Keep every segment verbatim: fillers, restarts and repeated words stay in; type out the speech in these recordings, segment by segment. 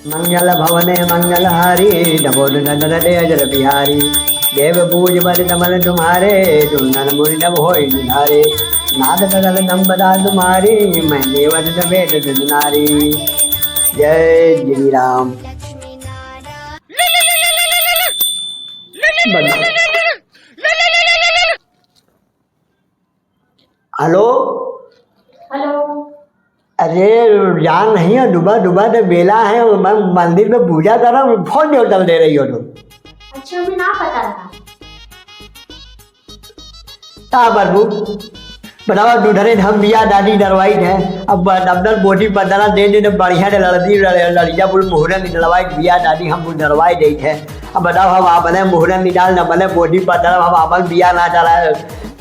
मंगल भवन मंगलहारी, नवो नंदन हृदय जल बिहारी। देव पूज बल कमल तुम्हारे, तुम नर मुनि नव होई निहारे। नाथ सगल संपदा तुम्हारी, मैं देव समेत नर नारी। जय श्री राम। हेलो। हेलो। अरे, जान नहीं है, डूबा डूबा तो बेला है, मैं मंदिर में पूजा कर रहा हूँ, फोन नहीं उठा दे रही हो तुम। अच्छा, हमें ना पता था। का बाबू, बतावा, दूधरे हम बिया दादी डरवाई है, अब डबडर बोटी पदरा दे दे, बढ़िया दे लड़दी लड़-, लड़िया बुल मुहूर्त निकलवाई बिया दादी हम बुल डरवाई दे है। अब बताओ, हम अपने मुहूर्त निकाल न बने बोटी पदरा, हम अपन बिया ना डरा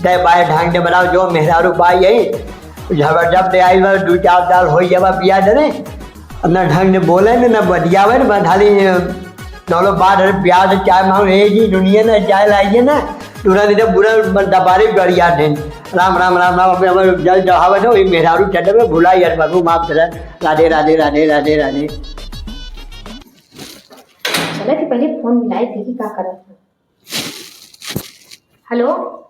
दे बाय ढंग से, बताओ, जो मेहरारू बाई है, झगड़ जब दे आई बा, दू चार साल होई जाबा बियाह डरे। अब ना ढंग से बोले न, ना बतियावे न, बस खाली दोनों बात है, प्यार से चाय मांगो, "ए जी, दुनिया ना चाय लाइए ना।" पूरा दिन पूरा दबारे गड़िया थे। राम, राम, राम, राम, अपने, अपने जल चढ़ावे थे, वही मेहरारू चढ़े में भुला यार, बाबू माफ करे। राधे, राधे, राधे, राधे, राधे। चला कि पहले फोन मिलाई थी कि का करत है। हेलो।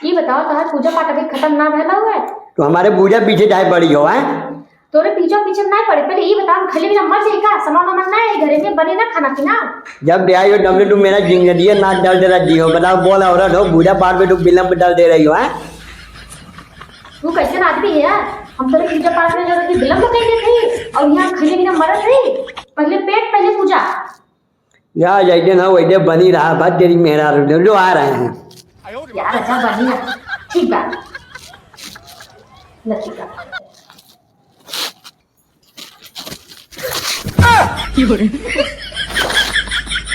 ई बताओ, तोहार पूजा पाठ अभी खत्म ना भइल हुए? तो हमारे पूजा पीछे जाए पड़ी हो, हैं? तोरे पीछा पीछे ना पड़े, पहले ई बता, हम खाली बिना मर जाई का? सामान वामान ना है घरे में, बने ना खाना पीना? जब ले आई हो, तब ले तू मेरा जिंदगी ना डाल दे रही हो। बताओ, बोल औरत हो, पूजा पाठ में तू विलम्ब डाल दे रही हो, हैं? तू कैसन आदमी है यार? हम तोरे पूजा पाठ में जरूरत विलम्ब कर देते हैं और यहाँ खाली बिना मरत रही। पहले पेट, पहले पूजा। या जैसे ना वैसे बनी रहा, बस तेरी मेहरारू जो, जो आ रहे हैं। यार, अच्छा बनी ना। ठीक बा। ना, ठीक बा।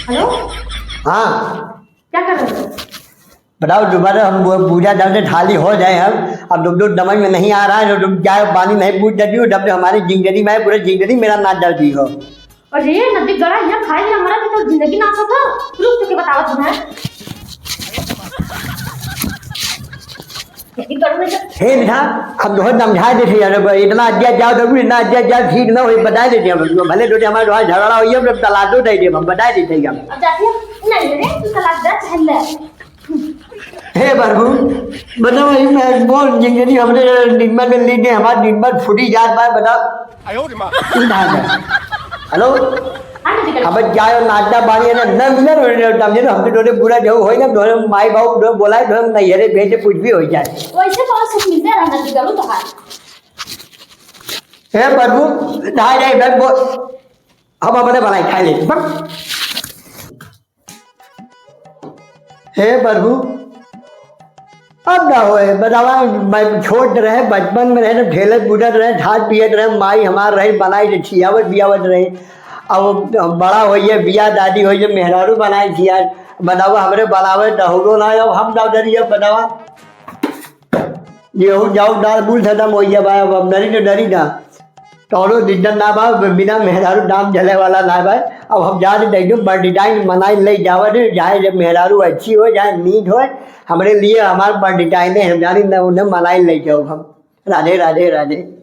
हेलो? हाँ। क्या कर रहे हो? बताओ, दोबारा हम वो पूजा जब से थाली हो जाए हम, अब तुम तो समझ में नहीं आ रहा है, तो तुम चाय पानी नहीं पूछ देती हो, जब से हमारी जिंदगी में है, पूरी जिंदगी मेरा नाश डाल दी हो। अरे, नदी गड़ा, यहाँ खाए बिना मरा तो जिंदगी नाश होता। रुक, तुके बतावत हूँ मैं। नदी गड़ा में जब हे मिठा, हम तोहर समझा देते यार, अब इतना अज्ञा जाओ तो इतना अज्ञा जाओ ठीक ना होई, बता देते हम, भले तो हमारे वहाँ झगड़ा होई है, हम तलाक दे दे, हम बता देते हैं हम। अब जाती हूँ। नहीं रे, तू तलाक दे, पहले। हे प्रभु, बताओ, ई मैं बोल, जिंदगी हमरे निम्मन में लीने, हमार निम्मन फूटी जात बा, बताओ। आयो रे माँ। ई भाग है। हेलो? हाँ, जी, अब जाओ, नाश्ता पानी है ना, ना मिला, रो-, रो-, समझे ना, हम तो थोड़े बुरा जो होई ना, थोड़े माई बाबू जो बोला है, थोड़े नैहरे भेजे, कुछ भी हो जाए। वैसे कौन सुख मिलते रहना जी, करो तो हाथ। हे प्रभु, ना जाए, मैं बोल, हम अपने बनाई खाई ले, बस। हे प्रभु, अब ना होए, बतावा, मैं छोट रहे, बचपन में रहे, तो खेलत कूदत रहे, खात पियत रहे, माई हमार रहे, बनाई के खियावत पियावत रहे। अब बड़ा होइए, बिया दादी होइए, मेहरारू बनाई खिया, बतावा, हमरे बनावे दहुरो ना, अब हम ना डरिए, बतावा। गेहूं जाऊ दाल बुल खत्म होइए, भाई, अब हम डरी तो डरी ना। तोहरो दिक्कत ना बा, बिना मेहरारू दाम झेले वाला ना बा। अब हम जात एकदम बर्डिटाइन मनाई ले जावत है, चाहे जब मेहरारू अच्छी हो, चाहे नीट हो, हमरे लिए हमार बर्डिटाइन है, हम जानी ना उन्हें मनाई ले जाओ हम। राधे, राधे, राधे।